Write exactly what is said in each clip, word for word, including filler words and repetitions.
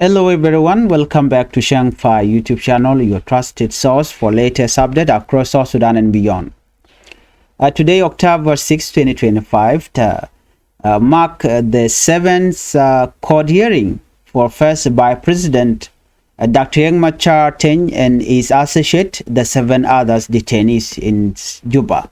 Hello everyone, welcome back to Shangfa YouTube channel, your trusted source for latest update across South Sudan and beyond. Uh, today, October sixth, twenty twenty-five, uh, uh, mark uh, the seventh uh, court hearing for first Vice President uh, Doctor Riek Machar Teny and his associate, the seven others detainees in Juba.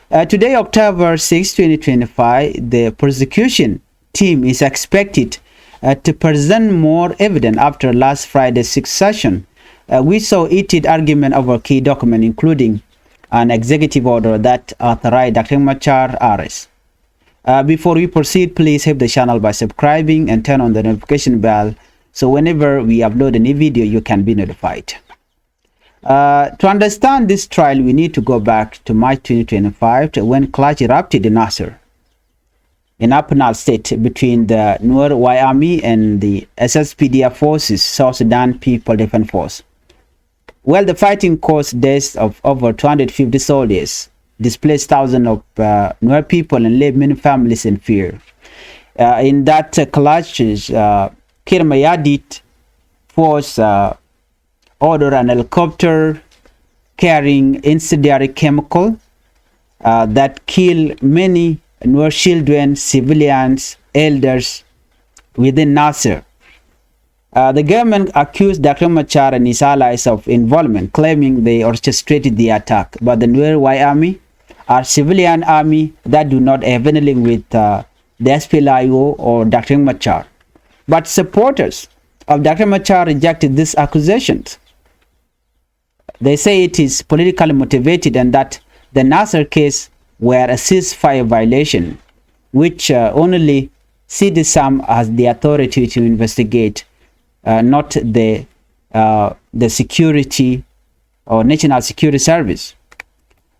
Uh, today, October sixth, twenty twenty-five, the prosecution team is expected uh, to present more evidence after last Friday's sixth session. Uh, we saw heated argument over key document, including an executive order that authorized Doctor Machar arrest. Uh, before we proceed, please help the channel by subscribing and turn on the notification bell so whenever we upload a new video, you can be notified. Uh, to understand this trial, we need to go back to March twenty twenty-five, to when clash erupted in Nasir, in Upper Nile State, between the Nuer White Army and the S S P D F forces, South Sudan People Defense Force. Well, the fighting caused deaths of over two hundred fifty soldiers, displaced thousands of uh, Nuer people, and left many families in fear. Uh, in that uh, clash, uh, Kiir Mayardit force uh, order an helicopter carrying incendiary chemical uh, that killed many Nuer children, civilians, elders within Nasir. Uh, the government accused Doctor Machar and his allies of involvement, claiming they orchestrated the attack. But the Nuer White Army are civilian army that do not have any link with uh, the S P L A I O or Doctor Machar. But supporters of Doctor Machar rejected these accusations. They say it is politically motivated and that the Nasir case were a ceasefire violation, which uh, only CITESAM has the authority to investigate, uh, not the uh, the security or National Security Service.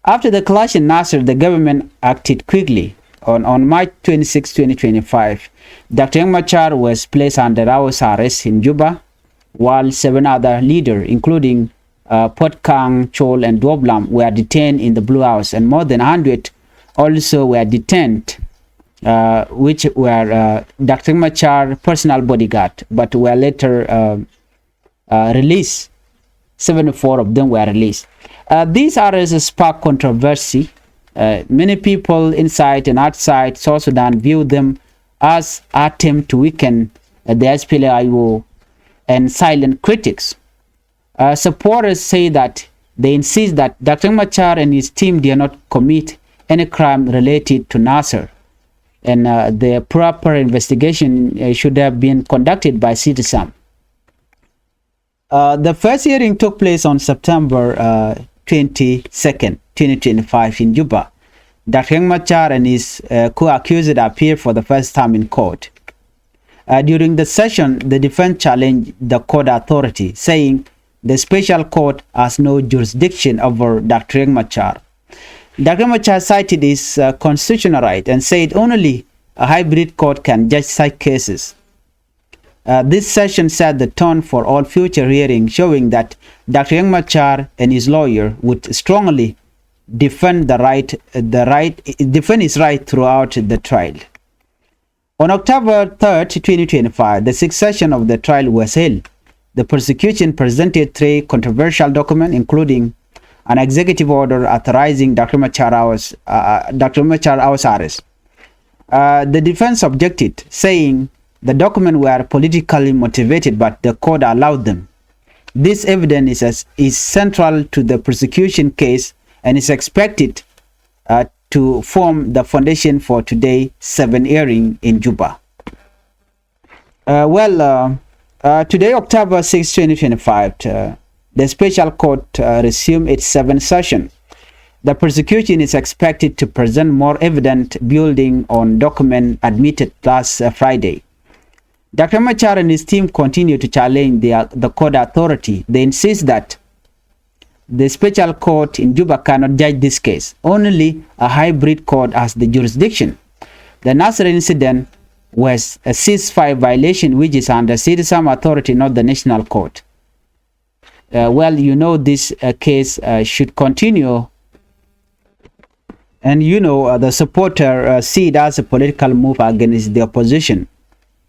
After the clash in Nasir, the government acted quickly. On, on March twenty-sixth, twenty twenty-five, Doctor Riek Machar was placed under house arrest in Juba, while seven other leaders, including uh, Puot Kang Chol and Duop Lam, were detained in the Blue House, and more than a hundred also were detained, uh, which were uh, Doctor Riek Machar personal bodyguard, but were later uh, uh, released. Seventy-four of them were released. Uh, these arrests sparked controversy. Uh, many people inside and outside South Sudan view them as attempt to weaken uh, the S P L A I O and silent critics. Uh, supporters say that they insist that Doctor Machar and his team did not commit any crime related to Nasir, and uh, the proper investigation uh, should have been conducted by CITESAM. Uh, the first hearing took place on September uh, twenty-second, twenty twenty-five in Juba. Doctor Riek Machar and his uh, co-accused appeared for the first time in court. Uh, during the session, the defense challenged the court authority, saying the special court has no jurisdiction over Doctor Riek Machar. Doctor Machar cited his uh, constitutional right and said only a hybrid court can judge such cases. Uh, this session set the tone for all future hearings, showing that Doctor Riek Machar and his lawyer would strongly defend the right, the right, defend his right throughout the trial. On October third, twenty twenty-five, the sixth session of the trial was held. The prosecution presented three controversial documents, including an executive order authorizing Doctor Machar house, uh, Doctor Machar house arrest. Uh, the defense objected, saying the documents were politically motivated, but the court allowed them. This evidence is, as, is central to the prosecution case and is expected uh, to form the foundation for today's seven hearing in Juba. Uh, well, uh, uh, today, October sixth, twenty twenty-five, uh, the special court uh, resumed its seventh session. The prosecution is expected to present more evidence building on document admitted last uh, Friday. Doctor Machar and his team continue to challenge the, the court authority. They insist that the special court in Juba cannot judge this case. Only a hybrid court has the jurisdiction. The Nasir incident was a ceasefire violation which is under CITESAM authority, not the national court. Uh, well, you know this uh, case uh, should continue. And you know, uh, the supporter uh, see it as a political move against the opposition.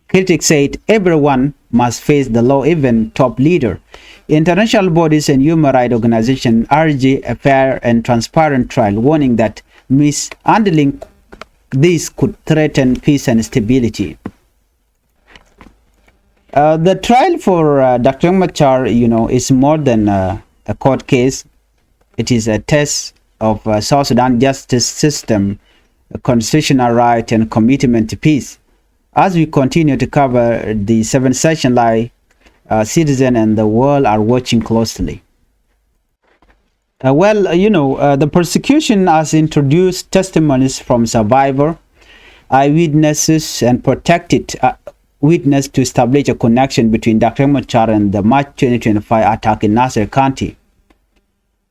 Critics said everyone must face the law, even top leader. International bodies and human rights organizations urge a fair and transparent trial, warning that mishandling this could threaten peace and stability. Uh, the trial for uh, Doctor Machar, you know, is more than uh, a court case. It is a test of uh, South Sudan justice system, a constitutional right, and commitment to peace. As we continue to cover the seventh session, like uh, citizen and the world are watching closely. Uh, well, uh, you know, uh, the prosecution has introduced testimonies from survivor, eyewitnesses, and protected uh, witness to establish a connection between Doctor Machar and the March twenty twenty-five attack in Nasir County.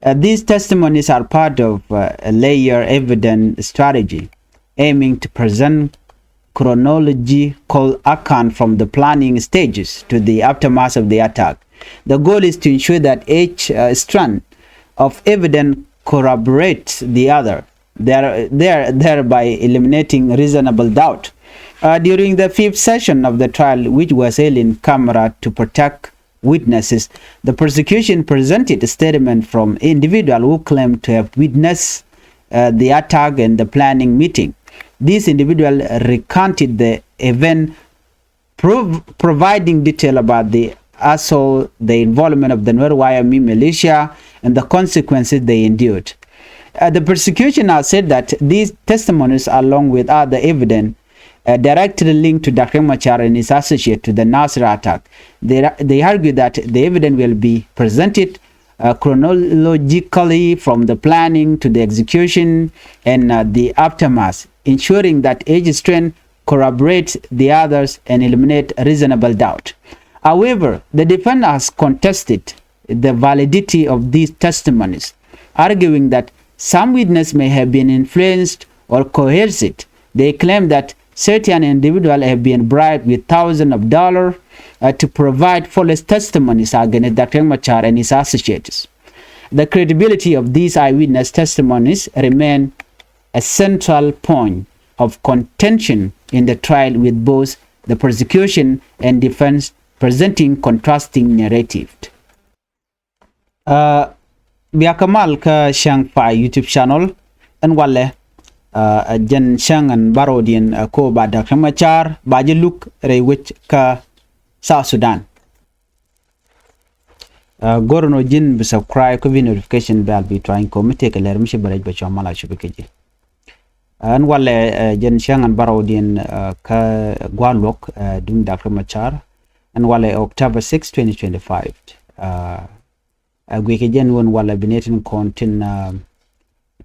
Uh, these testimonies are part of uh, a layer evidence strategy aiming to present chronological account from the planning stages to the aftermath of the attack. The goal is to ensure that each uh, strand of evidence corroborates the other, there, there, thereby eliminating reasonable doubt. Uh, during the fifth session of the trial, which was held in camera to protect witnesses, the prosecution presented a statement from individual who claimed to have witnessed uh, the attack and the planning meeting. This individual recounted the event, prov- providing detail about the assault, the involvement of the Nuer Y M E militia, and the consequences they endured. Uh, the prosecution has said that these testimonies, along with other evidence, uh, directly linked to Doctor Machar and his associate to the Nasir attack. They, they argue that the evidence will be presented uh, chronologically from the planning to the execution and uh, the aftermath, ensuring that each strand corroborates the others and eliminate reasonable doubt. However, the defense has contested the validity of these testimonies, arguing that some witnesses may have been influenced or coerced. They claim that certain individuals have been bribed with thousands of dollars uh, to provide false testimonies against Doctor Machar and his associates. The credibility of these eyewitness testimonies remain a central point of contention in the trial, with both the prosecution and defense presenting contrasting narratives. Uh, bia kä mal kä Cäŋ Pay YouTube channel. Ɛn walɛ uh, jɛn cäŋ ɛn bärɔwdiɛn uh, ko ba Doctor Machar ba jɛ luk rɛy wec kä South Sudan. Uh, go̱r nɔ ji̱n bi subscribe kä bi notification bell bi tuany ko mi tëëkɛ lɛr mi ci bɛ rɛc bɛ cɔm mal a cupi kä ji̱. Uh, ɛn walɛ uh, jɛn cäŋ ɛn bärɔwdiɛn uh, kä gua̱a̱r luɔk uh, duŋ Doctor Machar. Ɛn walɛ October six, twenty twenty-five. Uh, a guic kɛ jɛn wän walɛ bi nɛ tin kɔn tin uh,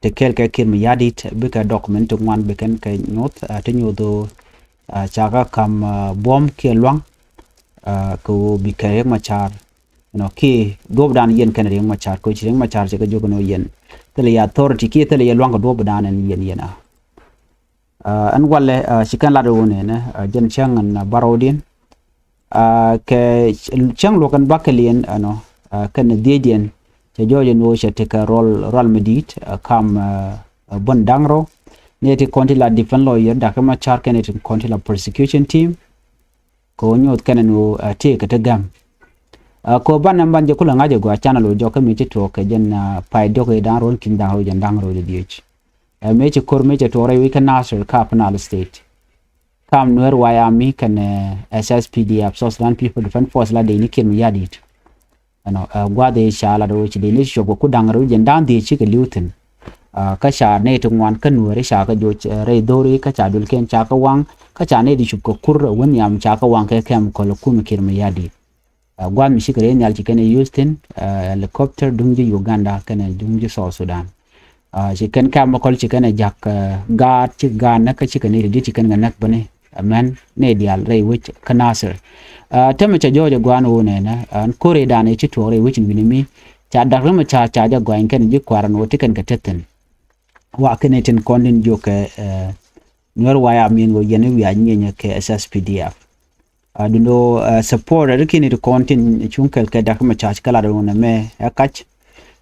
ti kɛl kɛ Kiir Mayardit bikɛ document ti ŋuan bikɛn kɛ nyoth uh, ti nyoth uh, ca kä kam uh, buɔ̱m kiɛ luaŋ uh, kɛ ɣöö bikɛ Riek Machar. You know, kiɛ duɔ̱pdan yɛn kɛn Riek Machar kɛ ɣöö ci Riek Machar cɛ kɛ jiök ɛn ɣöö yɛn thilɛ yɛ authority kiɛ thilɛ yɛ luaŋ kɛ duɔ̱pdan ɛn yɛn yɛn a. Uh, ɛn walɛ uh, ci kɛn lat ɣöö nɛnɛ uh, jɛn cäŋ ɛn uh, bärɔwdiɛn. Uh, kɛ cäŋ luɔk ɛn bäkɛliɛn ɛnɔ uh, kɛn dhiecdiɛn cɛ jɔɔc ɛn ɣöö cɛ tekɛ ruɔl rual mi di̱i̱t uh, kam uh, uh, buɔ̱n da̱ŋ rɛw. Nɛ ti kɔn ti la defense lawyer Doctor Machar kɛn ti kɔn ti la prosecution team. Kɛ ɣöö nyoth kɛn ɛn ɣöö uh, tëëkɛ ti gäm. Uh, kɛ ɣöö banɛ ban jɛ kulɛ ŋa̱c ɛ gɔaa channel ɣöö jɔk kä mi ci tuɔɔk kɛ jɛn uh, pay diɔk i̱ da̱ŋ ruɔ̱n ki̱n da̱ŋ rɛw jɛn da̱ŋ rɛw jɛ dhiec. Uh, mëë ci ko̱r mëë cɛ tuɔɔk rɛy wec kä Nasir kä Upper Nile State. Kam Nuer White Army kɛnɛ S S P D F, South Sudan People Defense Force, la dee ni Kiir Mayardit. Ɛnɔ uh, gua̱th i̱ ca lat ɣöö ci dee ni cuɔp kɛ ku da̱ŋ rɛw jɛn da̱ŋ dhiec cikɛ li̱w thi̱n. Uh, kä ca nɛy ti ŋuan kä Nuääri ca kɛ joc uh, rɛy dho̱ri kä ca duëlkiɛn ca kɛ waŋ kä ca nɛy ti cup kɛ kur uh, wä nhiam ca kɛ waŋ kɛ kɛm kɔl kum Kiir Mayardit. Uh, gua̱a̱th mi cikɛ rɛy nhial ci kɛn ɛ use thi̱n uh, helicopter duŋ ji̱ Uganda kɛnɛ duŋ ji̱ South Sudan. Uh, ci kɛn chemical ci kɛn ɛ ja̱k uh, gaat ci gaat näk kä ci kɛn ɛ ri̱t ci kɛn kɛ näk bäni. Ɛmɛn nɛy diaal rɛy wec kä Nasir. Uh, tämɛ ca jɔɔc ɛ gua̱a̱n ɣöö nɛnɛ ɛn ko̱r i̱dan ɛ ci tuɔɔk rɛy wec in wi̱ni mi ca Doctor Machar ca jɛ gɔany kɛn ji̱ kua̱r ɛn ɣöö ti kɛn kɛ te thi̱n. Wa kɛn ɛ tin kɔn tin jiök kɛ uh, Nuer White Army ɛn ɣöö yɛn i̱ wiaa nyieenyɛ kɛ S S P D F. Uh, dundo uh, support ri kini ti kɔn tin cuŋ kɛl kɛ Doctor Machar kä lat wun mɛ ɛ kac.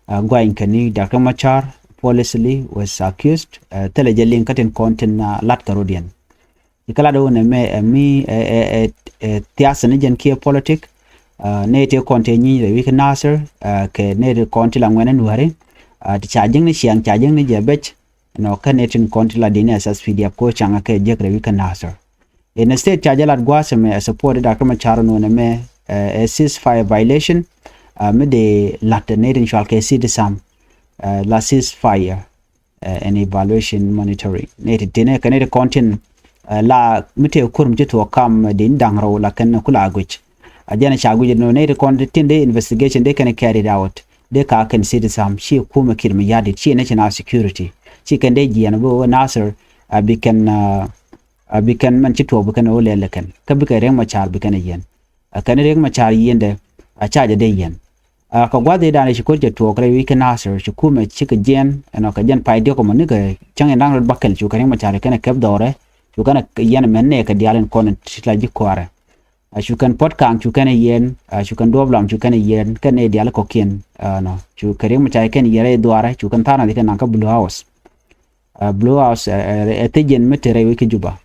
Uh, guany kɛn ni Doctor Machar falsely was accused. Uh, thilɛ jɛ liŋ kä tin kɔn tin uh, lat kɛ rɔ̱diɛn. Ci kɛ lat ɣöö nɛmɛ ɛ mi ɛ ɛ ɛ ɛ thiath ni jɛn kiɛ politik. Nɛy ti kɔn ti nyieny rɛy wi̱i̱ kä Nasir kɛ nɛy ti kɔn ti la ŋuɛn ɛ nuääri. Ti ca ji̱ŋni ciaŋ ca ji̱ŋni jɛ bec. Ɛnɔ kä nɛy tin kɔn ti la di̱n ɛ S S P D F ko caŋ kɛ jiäk rɛy wi̱i̱ kä Nasir. Instead ca jɛ lat gua̱a̱th ɛmɛ ɛ support Doctor Machar nɔ nɛmɛ ɛ ceasefire violation. Mi dee la̱t nɛy tin cual kɛ ceasefire, la ceasefire and evaluation monitoring. Nɛy ti tin kɛ nɛy ti kɔn tin la mi tëë kur mi ci thuɔɔk kam di̱n da̱ŋ rɛw la kɛn ku la guic. A jɛn ca guic nɔ nɛy ti kɔn tin dee investigation dee kɛn carried out dee ka kɛn ceasefire. Ci kumɛ Kiir Mayardit ci national security ci kɛn dee jiɛn bi wä Nasir a bi kɛn a bi kɛn mɛn ci tuɔɔk bi kɛn ɣöö lɛl kɛn kä bikɛ Riek Machar bi kɛn a yiɛn. A kɛn Riek Machar yiendɛ a ca jɛ dee yiɛn. A kɛ gua̱th i̱ da̱a̱n ci ko̱r cɛ tuɔɔk rɛy wi̱i̱ kä Nasir ci kumɛ cikɛ jiɛn ɛnɔ kɛ jɛn pay diɔk mɔ nikɛ cäŋ in da̱ŋ rot bakɛl cu kɛ Riek Machar kɛn a kɛp dhɔrɛ cu kɛn a yiɛn mɛn nɛɛkɛ diaal in kɔn ti la ji̱ kɔaarɛ. A cu kɛn puɔ̱t kaŋ cu kɛn a yiɛn a cu kɛn duɔ̱ɔ̱p lam cu kɛn a yiɛn kɛn nɛy diaal kɔ̱kiɛn. Ɛnɔ cu kɛ Riek Machar kɛn yiɛn rɛy dhuaarɛ cu kɛn tha̱a̱r nath kɛn naŋ kä Blue House. Blue House ɛ thiec jɛn mi te rɛy wec kä Juba.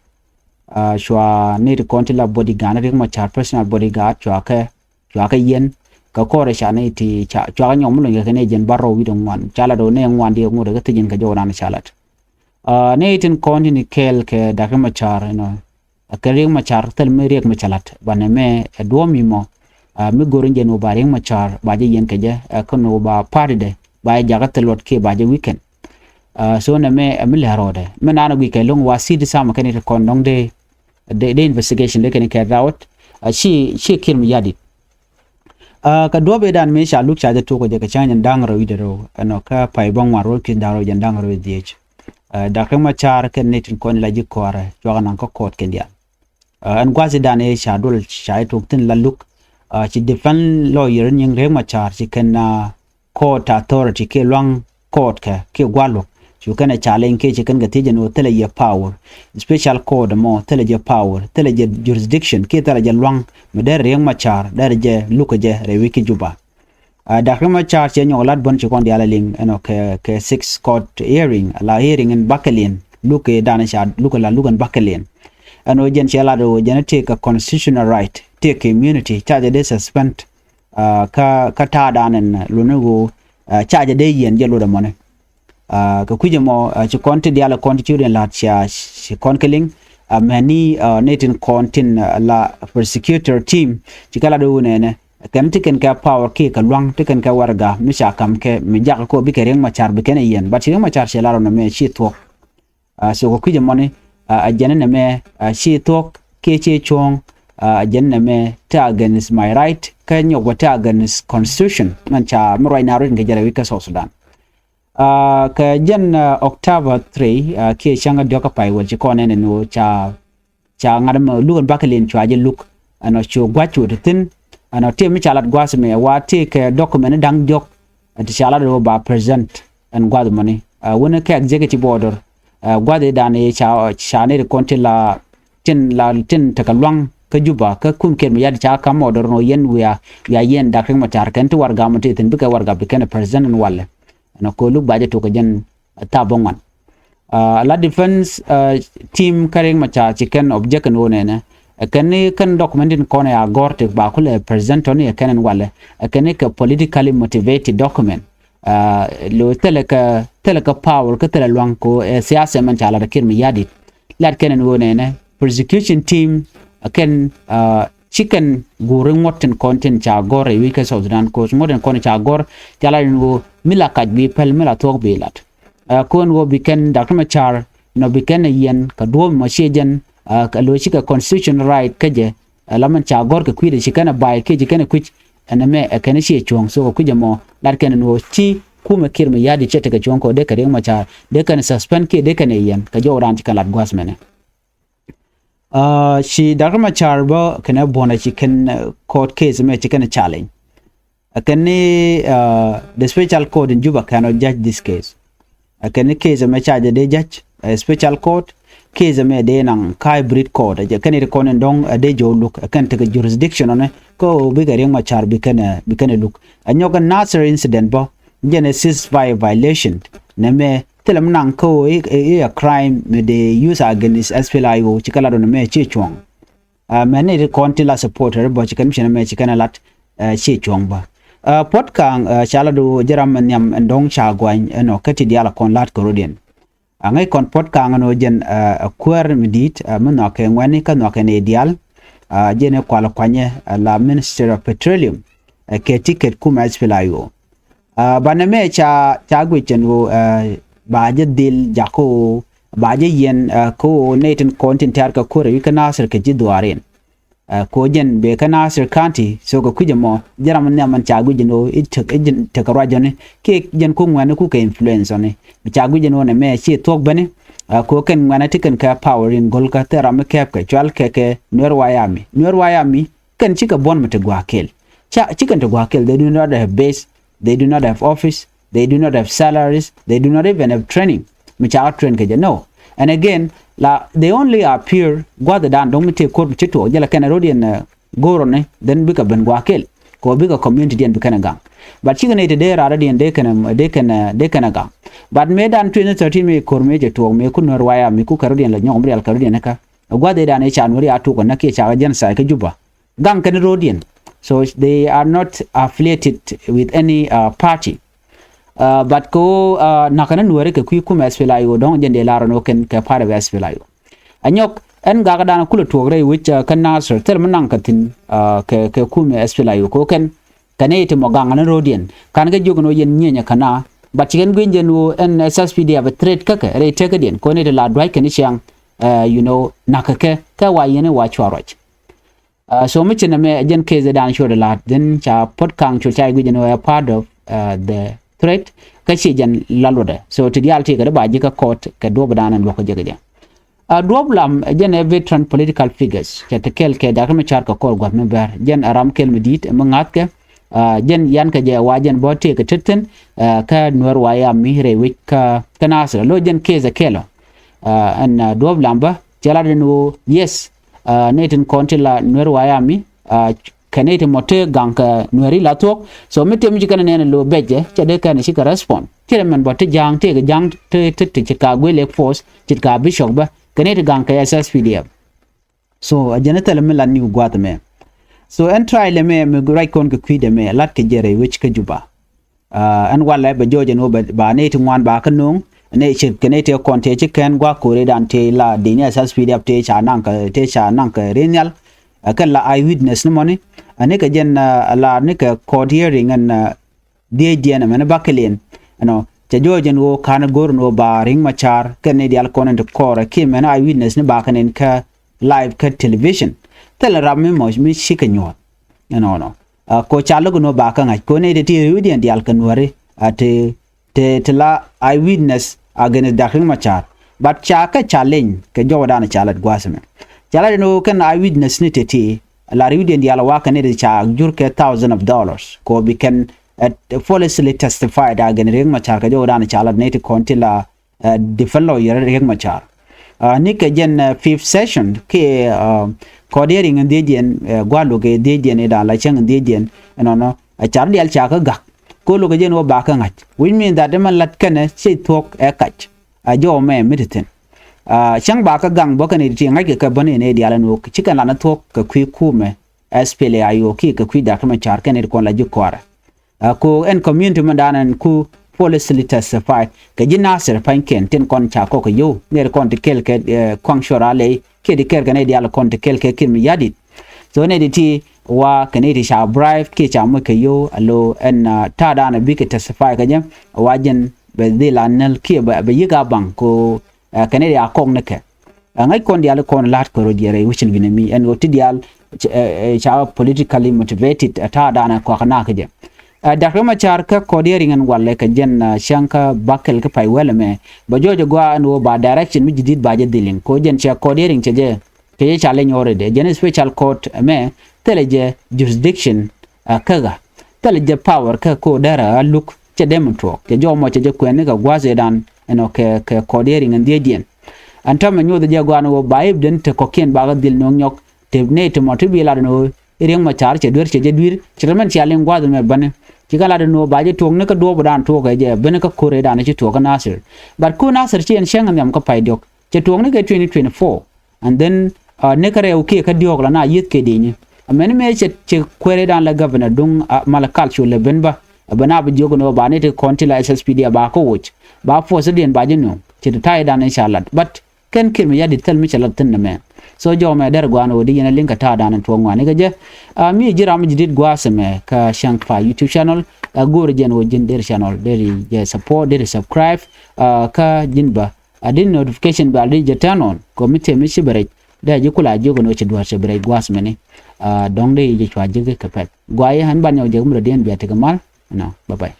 Cua nɛy ti kɔn ti la bodyguard Riek Machar personal bodyguard cua kɛ cua kɛ yiɛn. Kɛ kɔrɛ ca nɛy ti cua kɛ nyɔk mi lony kɛ kɛ nɛy jɛn bar rɔw wi̱cdɛ ŋuan ca lat ɣöö nɛy ŋuan di ŋot kɛ thiec jɛn kɛ jɔw ran ca lat. Nɛy tin kɔn tin kɛɛl kɛ Doctor Machar inɔ. Kɛ Riek Machar thil mi Riek mi ca lat banɛ mɛ ɛ duɔ̱ɔ̱m mi mɔ. Mi go̱r in jɛn wä ba Riek Machar ba jɛ yiɛn kɛ jɛ ɛ kɛn wä ba party dɛ ba jɛ jakä thil luɔt kiɛ ba jɛ weekend. So nɛ mɛ ɛ mi lɛ rɔɔdɛ mɛ naan guic kɛ lo̱ŋ wa city sama kɛn it kɔn dɔ̱ŋ dee dee investigation dee kɛn kɛ rawot. Ci ci Kiir Mayardit. Kɛ duɔ̱p i̱ dan mi ca luk ca jɛ tuk kɛ jɛ kɛ cäŋ jɛn da̱ŋ rɛw i̱ dee rɛw ɛnɔ kä pay bä ŋuan rɛw ki̱n da̱ŋ rɛw jɛn da̱ŋ rɛw i̱ dhiec. Doctor Machar kɛn ni tin kɔn la ji̱ kɔrɛ cuakɛ naŋ kä court kɛn diaal. Ɛn gua̱th i̱ dan i̱ ca duɔl ca i̱ tuk thin la luk. Ci defense lawyer nyiŋ Riek Machar ci kɛn court authority kiɛ luaŋ court kɛ kiɛ gua̱luk. Cu kɛn ɛ challenge kiɛ ci kɛn kɛ thiec ɛn ɣöö thilɛ jɛ power. Special court ɛmɔ thilɛ jɛ power thilɛ jɛ jurisdiction kiɛ thilɛ jɛ luaŋ mi dɛr Riek Machar dɛr jɛ lukɛ jɛ rɛy wi̱c kä Juba. Doctor Machar cɛ nyɔk lat buɔ̱n ci kɔn diaal a liŋ ɛnɔ kɛ kɛ six court hearing la hearing in bakɛliɛn luk kɛ dan ca luk la luk in bakɛliɛn. Ɛn ɣöö jɛn cɛ lat ɣöö jɛn tëëk kɛ constitutional right tëëk kɛ immunity ca jɛ dee suspend. Kä kä ta̱a̱ dan ɛn luni ɣöö ca jɛ dee yiɛn jɛ lotdɛ mɔni. Kɛ kui̱c ɛmɔ ci kɔn ti diaal kɔn ti ci wut in la̱t cia ci kɔn kɛ liŋ. Mɛni ni tin kɔn tin la prosecutor team ci kɛ lat ɣöö nɛnɛ kɛn ti kɛn kɛ power kiɛ kɛ luaŋ ti kɛn kɛ warɛga mi ca ka̱m kɛ mi jakä kɔ bikɛ Riek Machar bi kɛn ɛ yiɛn but Riek Machar cɛ lat ɣöö nɛmɛ ci thuɔ̱k. So kɛ kui̱c ɛmɔni a jɛn nɛmɛ ci thuɔ̱k kiɛ ci cuɔ̱ɔ̱ŋ. A jɛn nɛmɛ ti against my right kä nyɔk bä ti against constitution mɛn ca mi ruac na ruac in kɛ jɛ rɛy wi̱c kä South Sudan. Kɛ jɛn October three kiɛ cäŋ kä diɔ̱k kä pay wäl ci kɔn ɛn ɛn ɣöö ca ca ŋa̱t ɛmɛ luk ɛn bakɛ liɛn cua jɛ luk. Ɛnɔ cu gua̱c cu ti thi̱n ɛnɔ tëë mi ca lat gua̱a̱th ɛmɛ wa tëë kɛ document da̱ŋ diɔ̱k. Ɛn ti ca lat ɣöö ba present ɛn gua̱a̱th ɛmɔni wun kɛ executive order. Gua̱a̱th i̱ dan i̱ ca ca ni ri kɔn ti la tin la tin tekɛ lua̱ŋ kä Juba kä kum Kiir Mayardit ca kam order nɔ yɛn wiaa wiaa yɛn Doctor Riek Machar kɛn ti warɛga mɔ ti thi̱n bikɛ warɛga bi kɛn present ɛn walɛ. Ɛnɔ kɛ luk ba jɛ tuk kɛ jɛn thaap bä ŋuan. La defense team kä Riek Machar ci kɛn object kɛn ɣöö nɛnɛ ɛ kɛn ni kɛn document in kɔn ɛ a gɔr ti ba kulɛ present tɔni ɛ kɛn ɛn walɛ ɛ kɛn ni kɛ politically motivated document. Lo thilɛ kɛ thilɛ kɛ power kä thilɛ luaŋ ko ɛ siasa mɛn ca lat ɛ Kiir Mayardit. Lat kɛn ɛn ɣöö nɛnɛ prosecution team ɛ kɛn ci kɛn guuri ŋuɔ̱t tin kɔn tin ca gɔr ɛ wi̱i̱ kä South Sudan ko ŋuɔ̱t tin kɔn ca gɔr ca lat in ɣöö mi la kac bi pɛl mi la thuɔ̱k bi lat. Ɛ kɔn wä bi kɛn Doctor Machar nɔ bi kɛn ɛ yɛn kɛ duɔ̱ɔ̱p mɔ ciɛ jɛn. Ɛ kɛ lo̱c cikɛ constitution right kä jɛ. Ɛ la mɛn ca gɔ̱r kɛ kui̱dɛ ci kɛn ɛ bay kiɛ ci kɛn ɛ kui̱c. Ɛn ɛmɛ ɛ kɛn ɛ ciɛ cuɔ̱ŋ so kɛ kui̱c ɛmɔ lat kɛn ɛn ɣöö ci kumɛ Kiir Mayardit cɛ tekɛ cuɔ̱ŋ kɛ ɣöö dee kɛ Riek Machar dee kɛn ɛ suspend kiɛ dee kɛn ɛ yɛn kɛ jɔw raan ci kɛn lat gua̱a̱th mɛnɛ. Ci Doctor Machar bä kɛn ɛ buɔ̱n ɛ ci kɛn court case mɛ ci kɛn ɛ challenge. Ɛ kɛn ni the special court in Juba cannot judge this case. Ɛ kɛn ni case ɛmɛ ca jɛ dee judge ɛ special court. Case ɛmɛ dee naŋ kä hybrid court ɛ jɛ kɛn ni ri kɔn in dɔ̱ŋ ɛ dee jɔw luk ɛ kɛn tekɛ jurisdiction ɔnɛ kä ɣöö bikɛ Riek Machar bi kɛn ɛ bi kɛn ɛ luk. Ɛ nyɔk ɛ Nasir incident bä jɛn ɛ ceasefire violation nɛmɛ. thilɛ mi naŋ kä ɣöö i̱ a crime mi dee use against SPLA-IO, ci kɛ lat ɣöö nɛmɛ ciɛ cuɔ̱ŋ. Mɛn ni ti kɔn ti la supporter bä ci kɛn mi ci nɛmɛ ci kɛn ɛ lat ciɛ cuɔ̱ŋ bä. Puɔ̱t Kaŋ ca lat ɣöö jɛ ram mi nhiam ɛn dɔ̱ŋ ca guany ɛnɔ kä ti diaal a kɔn la̱t kɛ rɔ̱diɛn. A ŋäc kɔn Puɔ̱t Kaŋ ɛn ɣöö jɛn ɛ kuäär mi di̱i̱t mi nhɔakɛ ŋuɛ̈tni kä nhɔakɛ nɛy diaal. Jɛn ɛ kual kuanyɛ la Minister of Petroleum kɛ ticket kumɛ SPLA-IO. Banɛ mɛ ca ca guic ɛn ɣöö ba jɛ dhil jakä ɣöö ba jɛ yiɛn kä ɣöö nɛy tin kɔn tin tɛ̈r kɛ kuäär wi̱c kä Nasir kɛ ji̱ dhuaarin. Ko jɛn bɛ kä Nasir County, so kɛ kui̱c ɛmɔ jɛ ram nhiam ɛn ca guic ɛn ɣöö i̱ tekɛ ruac ɔni kiɛ jɛn ko ŋuɛ̈tni kukɛ influence ɔni. Bi ca guic ɛn ɣöö nɛmɛ ci thuɔ̱k beni ko kɛn ŋuɛ̈tni ti kɛn kɛ power in go̱lkä thil ram mi kɛpkɛ cual kɛ kɛ Nuer White Army. Nuer White Army kɛn cikɛ buɔ̱n mi ti gua̱a̱th kɛl. Ca cikɛn ti gua̱a̱th kɛl, they do not have base, they do not have office, they do not have salaries, they do not even have training. Mi ca train kɛ jɛ, no. And again, la they only appear gua̱a̱th dan dɔ̱ŋ mi tëë ko̱r mi ci tuɔɔk jɛ la kɛn a road yɛn go̱o̱r ɔni, then bikɛ ben gua̱a̱th kɛl kɛ ɣöö bikɛ community diɛn bi kɛn a gaŋ. But cikɛ nɛy ti dee raar diɛn dee kɛn a dee kɛn a dee kɛn a gaŋ. But mëë dan twenty thirteen mëë ko̱r mëë jɛ tuɔɔk mëë ku Nuer White Army mi kukɛ road yɛn la nyɔk mi rial kɛ road yɛn kä gua̱a̱th dan ëë ca Nuer ya tuɔɔk ɔ näk kiɛ ca kɛ genocide kä Juba. Gaŋ kɛn road yɛn. So they are not affiliated with any party. But kɛ ɣöö nakä ni Nuääri kɛ kui̱ kumɛ SPLA-IO dɔ̱ŋ jɛn dee lar ɛn ɣöö kɛn kɛ part of SPLA-IO. Anyɔk ɛn gakä dan kulɛ tuɔɔk rɛy wec kä Nasir thil mi naŋ kɛ thi̱n kɛ kɛ kumɛ SPLA-IO kɛ ɣöö kɛn kɛ nɛy ti mɔ gaŋ ni road yɛn. Ka̱n kɛ jiök ɛn ɣöö yɛn nyieenyɛ kɛ na, but ci kɛn gui̱ny jɛn ɣöö ɛn SSPDF a threat kä kɛ rɛy tekädiɛn kɛ ɣöö nɛy ti la dua̱c kɛn i̱ ciaŋ, you know, nakä kɛ kɛ wa yɛn i̱ wa cua ruac. So mi ci nɛmɛ jɛn case dan cuɔt la̱t, then ca Puɔt Kaŋ cuɔt ca guic ɛn ɣöö ɛ part of the threat kä ci jɛn la luɔtdɛ. So ti diaal ti kɛ di ba ji̱ kä court kɛ duɔ̱ɔ̱p dan ɛn luɔ̱k kä jɛ kɛ jɛ. Duɔ̱ɔ̱p lam jɛn ɛ veteran political figures cɛ ti kɛl kɛ Doctor Machar kɛ kɔr gua̱th mi bɛr, jɛn ɛ ram kɛl mi di̱i̱t mi ŋa̱thkɛ. Jɛn yan kɛ jɛ wa jɛn bä tëëkɛ tet thi̱n kä Nuer White Army rɛy wec kä Nasir. Lo jɛn case ɛ kɛl ɔ ɛn duɔ̱ɔ̱p lam bä cɛ lat ɛn ɣöö yes, nɛy tin kɔn ti la Nuer White Army kɛ nɛy ti mɔ te gaŋ kɛ Nuääri la thuɔ̱k. So mi tëë mi ci kɛn nɛn lo bɛcɛ cɛ dee kɛn cikɛ respond. Ci rɛ mɛn bɔ ti ja̱a̱ŋ tëëkɛ ja̱a̱ŋ ti ti ti ci ka gui̱ lek force ci ka bishop bä kɛ nɛy ti gaŋ kɛ SSPDF. So a jɛn thilɛ mi lat ni gua̱a̱th ɛmɛ. So ɛn trial ɛmɛ mi ruac kɔn kɛ kui̱dɛ mɛ lat kɛ jɛ rɛy wec kä Juba. Ɛn walɛ bɛ jɔɔc ɛn ɣöö ba nɛy ti ŋuan ba kä no̱o̱ŋ nɛy ci kɛ nɛy tëë kɔn tëë ci kɛn gua̱a̱k ko̱ri dan tëë la di̱ny SSPDF tëë ca naŋ kɛ tëë ca naŋ kɛ ri̱n nhial. Kɛ la eye witness ni mɔni ɛn ni kɛ jɛn la ni kɛ court hearing ɛn dhiecdiɛn ɛmɛn bakɛliɛn. Ɛnɔ cɛ jɔɔc ɛn ɣöö ka̱n go̱r ɛn ɣöö ba Riek Machar kɛ nɛy diaal kɔn ɛn ti kɔɔrɛ kiɛ mɛn eye witness ni ba kɛ nɛn kä live kä television. Thilɛ ram mi mɔc mi cikɛ nyuɔ̱th ɛnɔnɔ. Ko ca lo̱k ɛn ɣöö ba kä ŋa̱c ko nɛy ti ti ri̱wdiɛn diaal kɛ Nuääri a ti ti ti la eye witness against Doctor Riek Machar. But ca kä challenge kɛ jɔwdan ca lat gua̱a̱th ɛmɛ. Ca lat ɛn ɣöö kɛn eye witness ni ti ti la ri̱wdiɛn diaal wa kɛ nɛy ti ca jur kɛ thousand of dollars ko bi kɛn falsely testified against Riek Machar kɛ jɔwdan ca lat nɛy ti kɔn ti la defend lawyer Riek Machar. Ni kɛ jɛn fifth session kiɛ court hearing in dhiecdiɛn gua̱a̱k lo̱k kɛ dhiecdiɛn i̱ da̱a̱n la cäŋ in dhiecdiɛn ɛnɔnɔ a car diaal ca kä gak. Ko lo̱k kɛ jɛn wä ba kä ŋa̱c, which means that ɛmɛ lat kɛnɛ ci thuɔ̱k ɛ kac. A jɔw mɛ mi ti thi̱n. Cäŋ ba kä gaŋ bä kɛn i̱ ti ŋa̱c kɛ kɛ bän in i̱ diaal ɛn wä ci kɛn lan ɛ thuɔ̱k kɛ kui̱ kumɛ SPLA-IO kiɛ kɛ kui̱ Doctor Machar kɛn i̱ ti kɔn la ji̱ kɔaarɛ. Ko ɛn community mɛ dan ɛn ku falsely testified kɛ ji̱ Nasir pa̱nykiɛn tin kɔn ca kɔk kɛ yio̱w ŋɛr kɔn ti kɛl kɛ kuaŋ cuɔr alɛy kiɛ ti kɛr kɛ nɛy diaal kɔn ti kɛl kɛ kiɛ mi ya̱di̱t. So nɛy ti ti wa kɛ nɛy ti ca bribe kiɛ ca moc kɛ yio̱w a lo ɛn ta̱a̱ dan a bikɛ testify kɛ jɛ wa jɛn bɛ dhil a näl kiɛ bɛ yi̱k a baŋ ko kɛ nɛy ti a kɔk ni kɛ. Ɛ ŋäc kɔn diaal kɔn la̱t kɛ rɔ jiɛ rɛy wecin wi̱nɛ mi ɛn ɣöö ti diaal ca politically motivated ɛ ta̱a̱ daanɛ kɔak nakä jɛ. Ɛ Doctor Machar kä court hearing ɛn walɛ kɛ jɛn cäŋ kä bäkɛl kä pay wɛl ɛmɛ bɛ jɔɔc ɛ gɔaa ɛn ɣöö ba direction mi ji̱ di̱t ba jɛ dhiliŋ ko jɛn cɛ court hearing cɛ jɛ kɛ jɛ ca leny already jɛn special court ɛmɛ thilɛ jɛ jurisdiction. Ɛ käkä thilɛ jɛ power kä ko derɛ a luk cɛ dee mi tuɔɔk cɛ jɔw mɔ cɛ jɛ kuɛn ni kɛ gua̱a̱th ëëdan ɛnɔ kɛ kɛ court hearing ɛn dhiecdiɛn. Ɛn täämɛ nyothɛ jɛ gɔaa ni ɣöö ba ipden te kɔ̱kiɛn bakä dhil no̱o̱ŋ nyɔk te nɛy te mɔ ti bi lat ɛn ɣöö i̱ Riek Machar cɛ duer cɛ jɛ dui̱r cɛ te mɛn cia liŋ gua̱a̱th ɛmɛ bäni. Ci kɛ lat ɛn ɣöö ba jɛ tuɔɔk ni kä duɔɔpdan tuɔɔk kɛ jɛ ben kä ko̱r ëëdan ci tuɔɔk kä Nasir. But ko̱r Nasir ci ɛn cäŋ nhiam kä pay diɔ̱k. Cɛ tuɔɔk ni kɛ twenty twenty-four. And then, uh, ni kä rɛw kiɛ kä diɔ̱k la na yieth kɛ di̱i̱ni. Amäni mëë cɛ, cɛ kuɛɛr ëëdan la governor duŋ, uh, Malakal cu lɛ ben bä. Ɛ ben a bi jiök ni ɣöö ba ni ti kɔn ti la S S P D A ba kä woc. Ba force diɛn ba ji̱ nööŋ. Ci ti ta̱a̱ ëëdan in ca lat. But kɛn Kiir Mayardit thil mi cɛ lat thi̱n nɛmɛ. So jɔw mɛ derɛ gua̱a̱n ɣöö di yɛn a liŋ kɛ ta̱a̱dan in tuɔɔk ŋuani kɛ jɛ. Ah, mi ji̱ ram mi ji̱ dit gua̱a̱th ɛmɛ kä Cäŋ Pay YouTube channel. Ah, go̱o̱rɛ jɛn ɣöö ji̱n der channel, der jɛ support, der subscribe. Ah, kä ji̱n bä a di notification bell di jɛ turn on. Kɛ mi tëë mi ci bɛ rɛc dee ji̱ kula jiök ɛn ɣöö ci duɔ̱ɔ̱r cɛ bɛ rɛc gua̱a̱th mɛni. Ah, dɔ̱ŋ di jɛ cua ji̱ kɛ pɛth. Gua̱a̱ yɛ ɣän ban nyɔk jɛ kä mi rɔ diɛn bia tekɛ mal. Nɔ, bye bye.